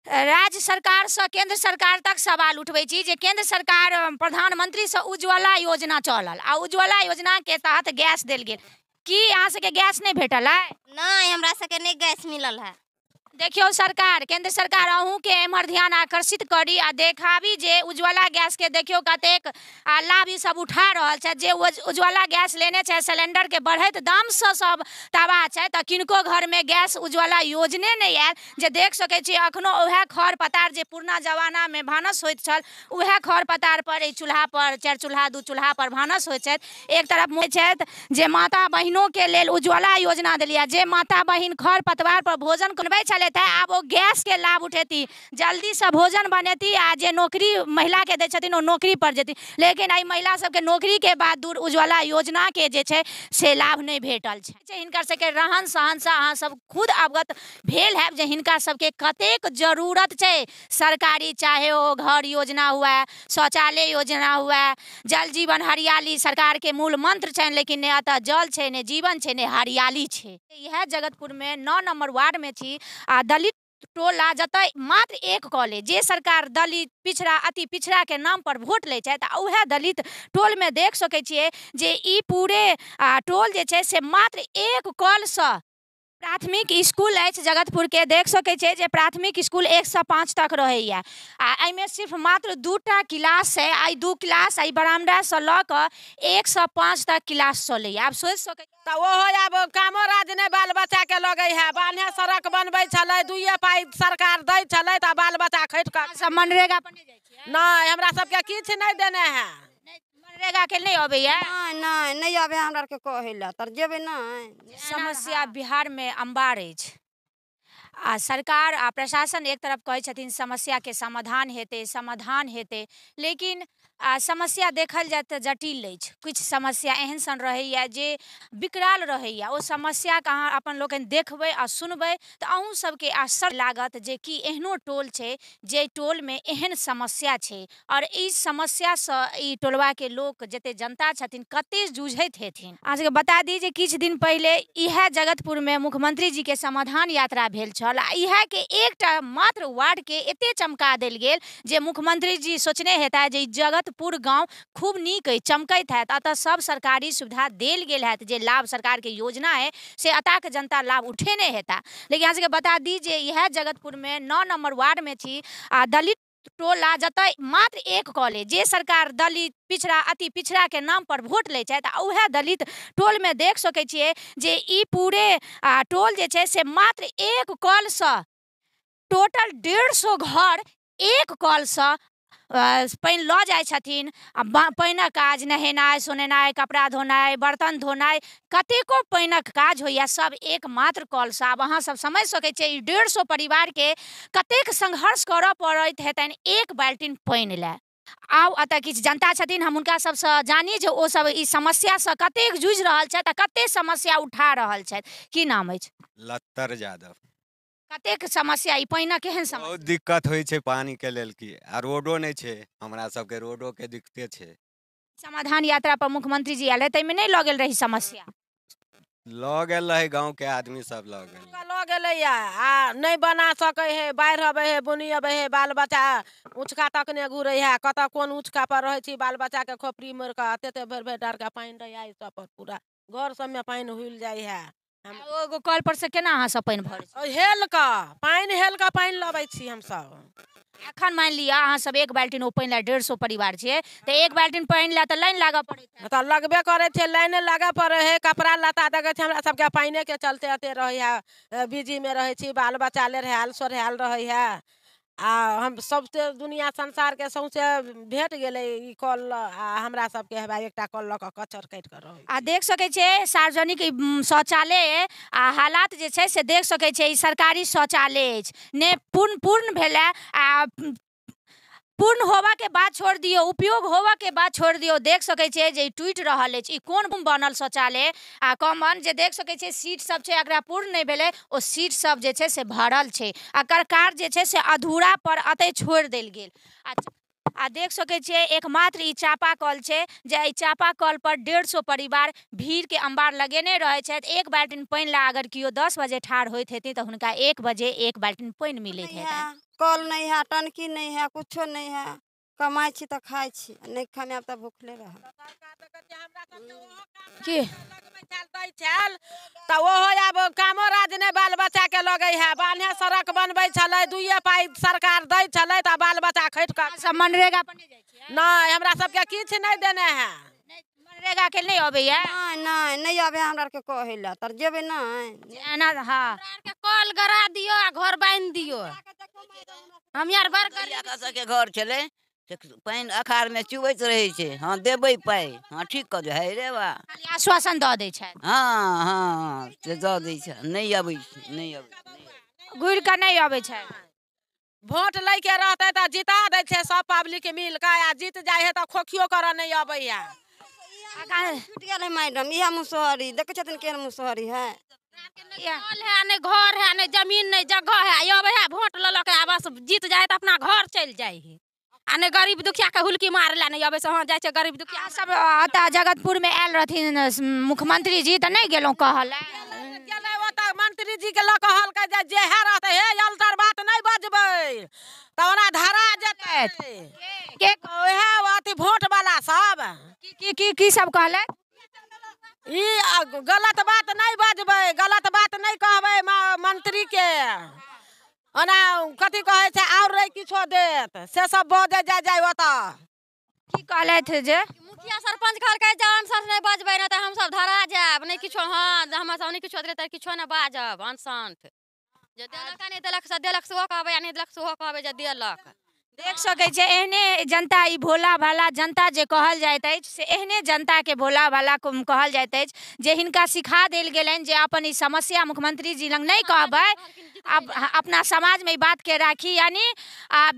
राज्य सरकारसँ केन्द्र सरकार तक सवाल उठबै छी जे केन्द्र सरकार प्रधानमंत्रीसँ उज्ज्वला योजना चलल आ उज्ज्वला योजनाके तहत गैस देल गेल। की अहाँ सबके गैस नहि भेटल है? नहि, हमरा सबके नहि गैस मिलल है। देखियौ सरकार, केंद्र सरकार, अहूँके एम्हर ध्यान आकर्षित करी आ देखाबी जे उज्ज्वला गैसके देखियौ कतेक आ लाभ ई सब उठा रहल छथि। जे उज्ज्वला गैस लेने छथि, सिलेंडरके बढ़ैत दामसँ सब तबाह छथि, तऽ किनको घरमे गैस उज्ज्वला योजने नहि आयल। जे देख सकै छी अखनो उएह खर पतार जे पुरना जमानामे भानस होइत छल, उएह खर पतार पर एहि चूल्हा पर 4 चूल्हा 2 चूल्हा पर भानस होइत छथि। एक तरफ छथि जे माता बहिनोके लेल उज्ज्वला योजना देलियै, जे माता बहिन खर पतवार पर भोजन बनबै छलथि, आब ओ गैस के लाभ उठेती, जल्दी से भोजन बनेती आ जे नौकरी महिला के दै छथिन ओ नौकरी पर जेती। लेकिन एहि महिला सबके नौकरी के बाद दूर उज्ज्वला योजना के जे छै से लाभ नहि भेटल छै। हिनकर सबके रहन सहन से अहाँ सब खुद अवगत भेल हैब जे हिनका सबके कतेक जरूरत छै सरकारी, चाहे ओ घर योजना हुए, शौचालय योजना हुए, जल जीवन हरियाली सरकार के मूल मंत्र छनि, लेकिन ने एतऽ जल छै, ने जीवन छै, ने हरियाली छै। इएह जगतपुर में 9 नंबर वार्ड में छी आ दलित टोला, जतऽ मात्र एक कॉलेज, जे सरकार दलित पिछड़ा अति पिछड़ा के नाम पर वोट लै छथि, आ उएह दलित टोलमे देख सकै छियै जे ई पूरे टोल जे छै से मात्र एक कॉलसँ प्राथमिक स्कूल अछि जगतपुरके। देख सकै छियै जे प्राथमिक स्कूल 1 से 5 तक रहैया आ एहिमे सिर्फ मात्र 2टा क्लास है। आ 2 क्लास एहि बरामदासँ लऽ कऽ 1 से 5 तक क्लास चलैया। आब सोचि सकै तऽ ओहो आब कामो राज नहि बाल बच्चाके लगै है। बान्हे सड़क बनबै छलै, 2 पाइ सरकार दै छलै तऽ बाल बच्चा खटि कऽ। सब मनरेगा पर नहि जाइ छियै? नहि, हमरा सबके किछु नहि देने है। मनरेगा के नहि अबैया? नहि नहि अबै हमरा आरके कहै लए, तर जेबै नहि। समस्या बिहारमे अम्बार अछि आ सरकार आ प्रशासन एक तरफ कहै छथिन समस्याके समाधान हेतै, समाधान हेतै, लेकिन समस्या देखल जाय तऽ जटिल अछि। किछु समस्या एहन सन रहैया जे विकराल रहैया, ओ समस्याके अहाँ अपन लोकनि देखबै आ सुनबै तऽ अहूँ सबके आश्चर्य लागत जे कि एहनो टोल छै जे टोलमे एहन समस्या छै और ई समस्यासँ ई टोलवाके लोक जते जनता छथिन कते जूझैत हेथिन। अहाँ सबके बता दी जे किछु दिन पहिले इएह जगतपुरमे मुख्यमंत्री जीके समाधान यात्रा भेल छल आ इएहके एकटा मात्र वार्डके एते चमका देल गेल जे मुख्यमंत्री जी सोचने हेता जे ई जगतपुर गाँव खूब नीक अछि, चमकैत हैत, अतः सब सरकारी सुविधा देल गेल हैत, जे लाभ सरकारके योजना है से अताके जनता लाभ उठेने हेता। लेकिन अहाँ सबके बता दी जे इएह जगतपुरमे 9 नंबर वार्डमे छी आ दलित टोला, जतऽ मात्र एक कॉलेज, जे सरकार दलित पिछड़ा अति पिछड़ा के नाम पर वोट लै छथि, आ उएह दलित टोलमे देख सकै छियै जे ई पूरे टोल जे छै से मात्र एक कॉलसँ टोटल 150 घर एक कॉलसँ पानि लऽ जाइ छथिन। आ पानिक काज, नहेनाइ सोनेनाइ, कपड़ा धोनाइ, बर्तन धोनाइ, कतेको पानिक काज होइया सब एकमात्र कॉलसँ। आब अहाँ सब समझि सकै छियै ई 150 परिवारके कतेक संघर्ष करऽ पड़ैत हेतनि एक बाल्टीन पानि लए। आउ एतऽ किछु जनता छथिन, हम हुनका सबसँ जानी जे ओ सब ई समस्यासँ कतेक जूझि रहल छथि आ कतेक समस्या उठा रहल छथि। की नाम अछि? लत्तर यादव। कतेक समस्या ई पानिक केहन समस्या? बहुत दिक्कत होइ छै पानी के लेल की, आ रोडो नहि छै, हमरा सबके रोडो के दिक्कते छै। समाधान यात्रा पर मुख्यमंत्री जी आयल रहै ताहिमे नहि लऽ गेल रही समस्या? लऽ गेल रहै, गाँव के आदमी सब लऽ गेल। लऽ गेलैया आ नहि बना सकै है, बाढ़ि अबै है, बुनी अबै है, बाल बच्चा ऊँचका तक नहि घुरै है, कतऽ कोन ऊँचका पर रहै छी, बाल बच्चा के खोपड़ी मोड़ि कऽ एते भरि भरि डाँर के पानि रहै है, सब पर पूरा घर सबमे पानि हुलि जाइ है। ओ एगो कल पर से केना अहाँ सब पानि भरै छी? हेल कऽ पानि, हेल कऽ पानि लबै छी हमसब। एखन मानि लिअ अहाँ सब एक बाल्टीन ओ पानि लए 150 परिवार छियै तऽ एक बाल्टीन पानि लए तऽ लाइन लागऽ पड़ैत हैत। तऽ लगबे करै छै, लाइने लागऽ पड़ै है, कपड़ा लत्ता देखै छै हमरा सबके पानिके चलते एते रहै है, बिजीमे रहै छी, बाल बच्चा लेढ़ायल सोढ़ायल रहै है आ हम सबसे दुनिया संसारके सौंसे भेट गेलै ई कल आ हमरा सबके हेबा एकटा कल लऽ कऽ कचर काटि कऽ रहै। आ देख सकै छियै सार्वजनिक शौचालय आ हालात जे छै से देख सकै छियै ई सरकारी शौचालय अछि, ने पूर्ण भेलै आ पूर्ण होबऽ के बाद छोड़ि दियौ, उपयोग होबऽ के बाद छोड़ि दियौ। देख सकै छियै जे ई टूटि रहल अछि, ई कोन बनल शौचालय आ कॉमन जे देख सकै छियै सीट सब छै, एकरा पूर्ण नहि भेलै, ओ सीट सब जे छै से भरल छै, एकर कार्य जे छै से अधूरा पर अतै छोड़ि देल गेल। आ देख सकै छियै एकमात्र ई चापा कल छै जे एहि चापा कल पर 150 परिवार भीड़के अम्बार लगेने रहै छथि। एक बाल्टीन पानि लए अगर केओ 10 बजे ठाढ़ होइत हेथिन तऽ हुनका 1 बजे एक बाल्टीन पानि मिलैत हेतनि। कल नहि है, टंकी नहि है, कुछो नहि है। कमाइ छी तऽ खाइ छी, नहि कमायब तऽ भूखले रहब। की छल तऽ ओहो आब कामो राज नहि बाल बच्चाके लगै है। बान्हे सड़क बनबै छलै, 2 पाइ सरकार दै छलै तऽ बाल बच्चा खटि कऽ। सब मनरेगा पर नहि जाइ छियै? नहि, हमरा सबके किछु नहि देने है। मनरेगा के नहि अबैया? नहि नहि नहि आबै हमरा आरके कहै लए, तऽ जेबै नहि। एना हँ, हमरा आरके कल गड़ा दियौ आ घर बान्हि दियौ। हम आर बड़ गरीब सबके घर छलै, पानि अखाड़मे चुबैत रहै छै। हँ देबै पाइ, हँ ठीक कऽ देबै, हे रे बा, आश्वासन दऽ दै छथि। हँ हँ से दऽ दै छै, नहि अबै छै, नहि अबै, घुरि कऽ नहि अबै छै। वोट लैके रहतै तऽ जिता दै छै सब पब्लिक मिल कऽ, आ जीत जाइ है तऽ खोखियो करऽ नहि अबैया। छुटि गेल है मैडम, इएह मुसहरी देखै छथिन केहन मुसहरी है। कल है, नहि घर है, नहि जमीन, नहि जगह है। अबै है वोट लऽ लऽ के आ बस जीत जाइ तऽ अपना घर चलि जाइ है। आ नहि गरीब दुखिया के हुलकी मारला नहि अबै से। हँ जाइ छै गरीब दुखिया सब। एतऽ जगतपुर मे आयल रहथिन मुख्यमंत्री जी तऽ नहि गेलहुँ कहल? गेलै ओतऽ मंत्री जी के लऽ कहलकै जे जेहे रहतै हे अलटर बात नहि बजबै तऽ ओना धरा जेतै। के ओएह अथी वोट वाला सब की की की सब कहलथि? ई गलत बात नहि बजबै, गलत बात नहि कहबै मंत्री के, ओना कथी कहै छै आओर रहि किछो देत, से सब बजै जाइ जाइ ओतऽ। की कहलथि जे मुखिया सरपञ्च कहलकै जे अनसन नहि बजबै, नहि तऽ हमसब धरा जायब, नहि किछो। हँ हमरा सब नहि किछो देलै तऽ किछो नहि बाजब अनसन्ठ। जे देलक आ नहि देलक से देलक सेहो कहबै, आ नहि देलक सेहो कहबै जे देलक। देख सकै छियै एहने जनता, ई भोला भाला जनता जे कहल जाइत अछि से एहने जनताके भोला भाला कहल जाइत अछि जे हिनका सिखा देल गेलनि जे अपन ई समस्या मुख्यमंत्री जी लग नहि कहबै, अपना समाजमे ई बातके राखी। यानी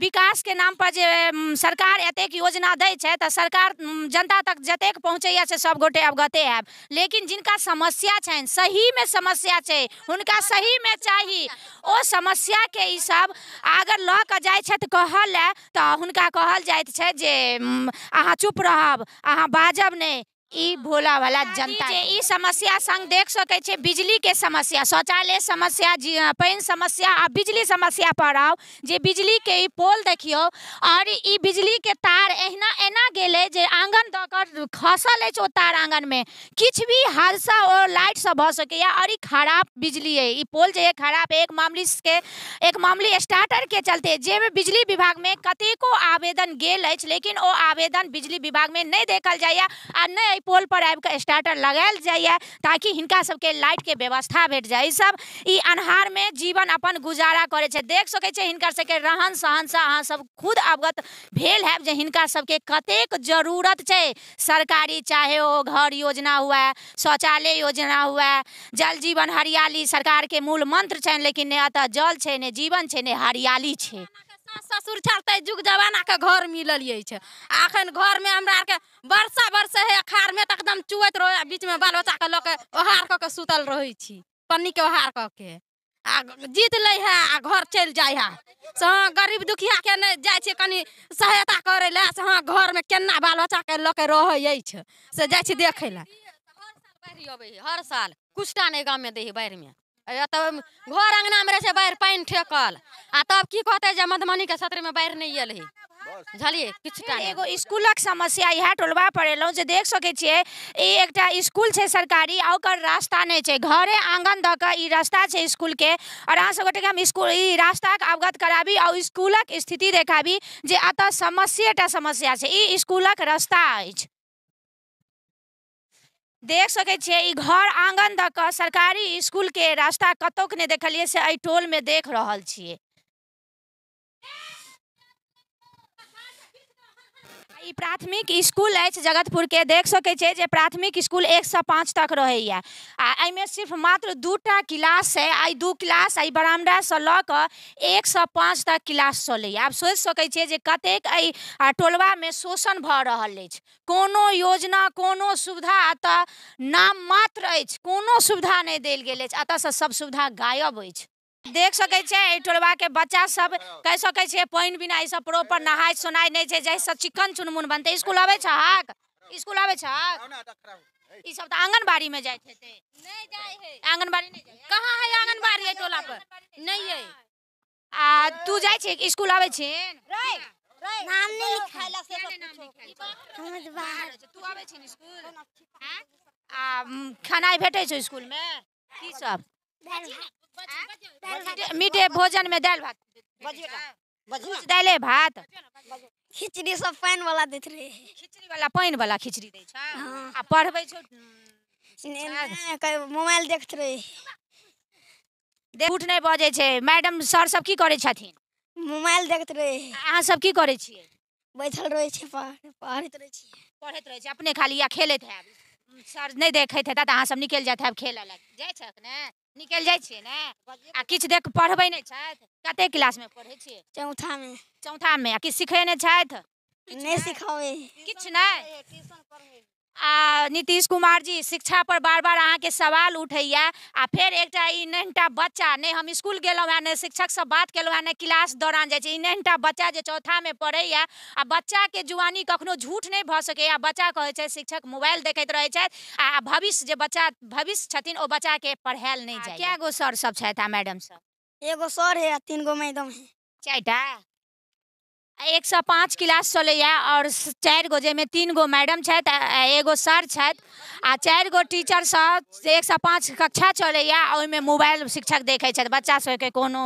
विकासके नाम पर जे सरकार एतेक योजना दै छै तऽ सरकार जनता तक जतेक पहुँचैया से सब गोटे अवगते हैब, लेकिन जिनका समस्या छनि, सहीमे समस्या छै, हुनका सहीमे चाही, ओ समस्याके ई सब अगर लऽ कऽ जाइ छथि कहऽ लए तऽ हुनका कहल जाइत छै जे अहाँ चुप रहब, अहाँ बाजब नहि। ई भोला वाला जनता जे ई समस्या संग देख सकै छै, बिजली के समस्या, शौचालय समस्या, पानि समस्या आ बिजली समस्या पर आउ। जे बिजली के ई पोल देखियौ और ई बिजली के तार एहिना एना गेलै जे आंगन दऽ कऽ खसल अछि ओ तार आंगन में, किछु भी हादसा ओ लाइटसँ भऽ सकैया। और ई खराब बिजली अइ, ई पोल जे खराब एक मामूली स्टार्टर के चलते जाहिमे बिजली विभाग में कतेको आवेदन गेल अछि, लेकिन ओ आवेदन बिजली विभाग में नहि देखल जाइया आ नहि एहि पोल पर आबि कऽ स्टार्टर लगायल जाइया ताकि हिनका सबके लाइट के व्यवस्था भेट जाय। ई सब ई अन्हार में जीवन अपन गुजारा करै छै। देख सकै छियै हिनकर सबके रहन सहनसँ अहाँ सब खुद अवगत भेल हैब जे हिनका सबके कतेक जरूरत छै सरकारी, चाहे ओ घर योजना हुए, शौचालय योजना हुए, जल जीवन हरियाली सरकार के मूल मंत्र छनि, लेकिन नहि एतऽ जल छै, नहि जीवन छै, नहि हरियाली छै। सास ससुर छल तै जुग जमाना के घर मिलल अछि, आ अखन घर में हमरा आरके वर्षा बरसे है अखाड़ में तऽ एकदम चुअैत रहै, बीच में बाल बच्चा के लऽ के ओहार कऽ के सुतल रहै छी, पन्नी के ओहार कऽ के, आ जीत लै है आ घर चलि जाइ है। से हँ गरीब दुखिया के नहि जाइ छियै कनि सहायता करै लए, से हँ घर में केना बाल बच्चा के लऽ के रहै अछि से जाइ छी देखै लए। बाढ़ि अबै है हर साल, कुछटा नहि गाम में दै है बाढ़ि में, तब घर अंगना में रहै छै बाढ़ि पानि ठेकल, आ तब की कहतै जे मधुबनी के क्षेत्र में बाढ़ि नहि एल है, बुझलियै? किछुटा एगो स्कूलक समस्या इएह टोलबा पर एलहुँ जे देख सकै छियै ई एकटा स्कूल छै सरकारी आ ओकर रास्ता नहि छै, घरे आंगन दऽ कऽ ई रास्ता छै स्कूल के। और अहाँ सब गोटेके हम स्कूल ई रास्ताके अवगत कराबी आ स्कूलक स्थिति देखाबी जे एतऽ समस्येटा समस्या छै, ई स्कूलक रास्ता अछि। देख सकै छियै ई घर आंगन दऽ कऽ सरकारी स्कूल के रास्ता कतौक नहि देखलियै से एहि टोल में देख रहल छियै। ई प्राथमिक स्कूल अछि जगतपुर के, देख सकै छियै जे प्राथमिक स्कूल 1 से 5 तक रहैया आ एहिमे सिर्फ मात्र 2टा क्लास है, आ 2 क्लास एहि बरामदासँ लऽ कऽ 1 से 5 तक क्लास चलैया। आब सोचि सकै छियै जे कतेक एहि टोलबामे शोषण भऽ रहल अछि। कोनो योजना कोनो सुविधा एतऽ नाम मात्र अछि, कोनो सुविधा नहि देल गेल अछि, एतऽसँ सब सुविधा गायब अछि। देख सकै छियै एहि टोलबाके बच्चा सब कहि सकै छियै पानि बिना ई सब प्रॉपर नहाय सोनाय नहि छै, जाहिसँ चिकन चुनमुन बनतै। स्कूल अबै छहक? स्कूल अबै छहक? ई सब तऽ आंगनबाड़ी में जाइत हेतै। नहि जाइ है आंगनबाड़ी नहि जाइ? कहाँ है आंगनबाड़ी एहि टोला पर? नहि है। आ तू जाइ छी स्कूल, आबै छी? नाम नहि लिखायल। तू आबै छी स्कूल? आ खेनाइ भेटै छौ स्कूलमे? की सब? मिड डे भोजनमे दालि भात, दालि भात, खिचड़ी सब पानि वाला दैत रहे। खिचड़ी वाला, पानि वाला खिचड़ी दै छै। आ पढ़बै छौ? मोबाइल देखैत रहे। झूठ नहि बजै छै। मैडम सर सब की करै छथिन? मोबाइल देखैत रहे। अहाँ सब की करै छियै? बैठल रहै छियै, पढ़ैत रहै छियै। पढ़ैत रहै छियै अपने खाली या खेलैत हैब? सर नहि देखैत हेता तऽ अहाँ सब निकलि जाइत हैब खेलऽ लए। जाइ छक ने? निकलि जाइ छियै ने? आ किछु देख पढ़बै नहि छथि? कते क्लासमे पढ़ै छियै? चौथामे। चौथामे। आ किछु सिखेने छथि? नहि सिखाबै। किछु नहि। आ नीतीश कुमार जी, शिक्षा पर बार बार अहाँके सवाल उठैया, आ फेर एकटा ई नन्हिटा बच्चा, नहि हम स्कूल गेलहुँ हेँ, नहि शिक्षकसँ बात केलहुँ हेँ, नहि क्लास दौरान जाइ छी, ई नन्हिटा बच्चा जे चौथामे पढ़ैया, आ बच्चाके जुआनी कखनो झूठ नहि भऽ सकैया। बच्चा कहै छै शिक्षक मोबाइल देखैत रहै छथि, आ भविष्य जे बच्चा भविष्य छथिन ओ बच्चाके पढ़ायल नहि जाइ। कए गो सर सब छथि आ मैडम सब? एगो सर है आ 3 गो मैडम है। 4टा। 105 क्लास चलैया और 4 गो, जाहिमे 3 गो मैडम छथि, एगो सर छथि, आ 4 गो टीचर सब 105 कक्षा चलैया, आ ओहिमे मोबाइल शिक्षक देखै छथि, बच्चा सबके कोनो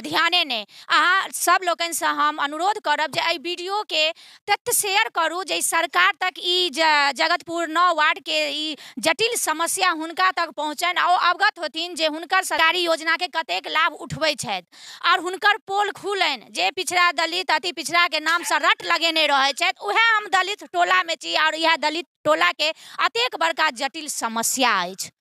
ध्याने नहि। अहाँ सब लोकनिसँ हम अनुरोध करब जे एहि वीडियोके तत शेयर करू जे सरकार तक ई जगतपुर 9 वार्डके ई जटिल समस्या हुनका तक पहुँचनि आ ओ अवगत होथिन जे हुनकर सरकारी योजनाके कतेक लाभ उठबै छथि, आओर हुनकर पोल खुलनि जे पिछड़ा दलित अति पिछड़ा के नाम से रट लगेने रहै छथि। उएह हम दलित टोलामे छी, आओर इएह दलित टोलाके अतेक बड़का जटिल समस्या अछि।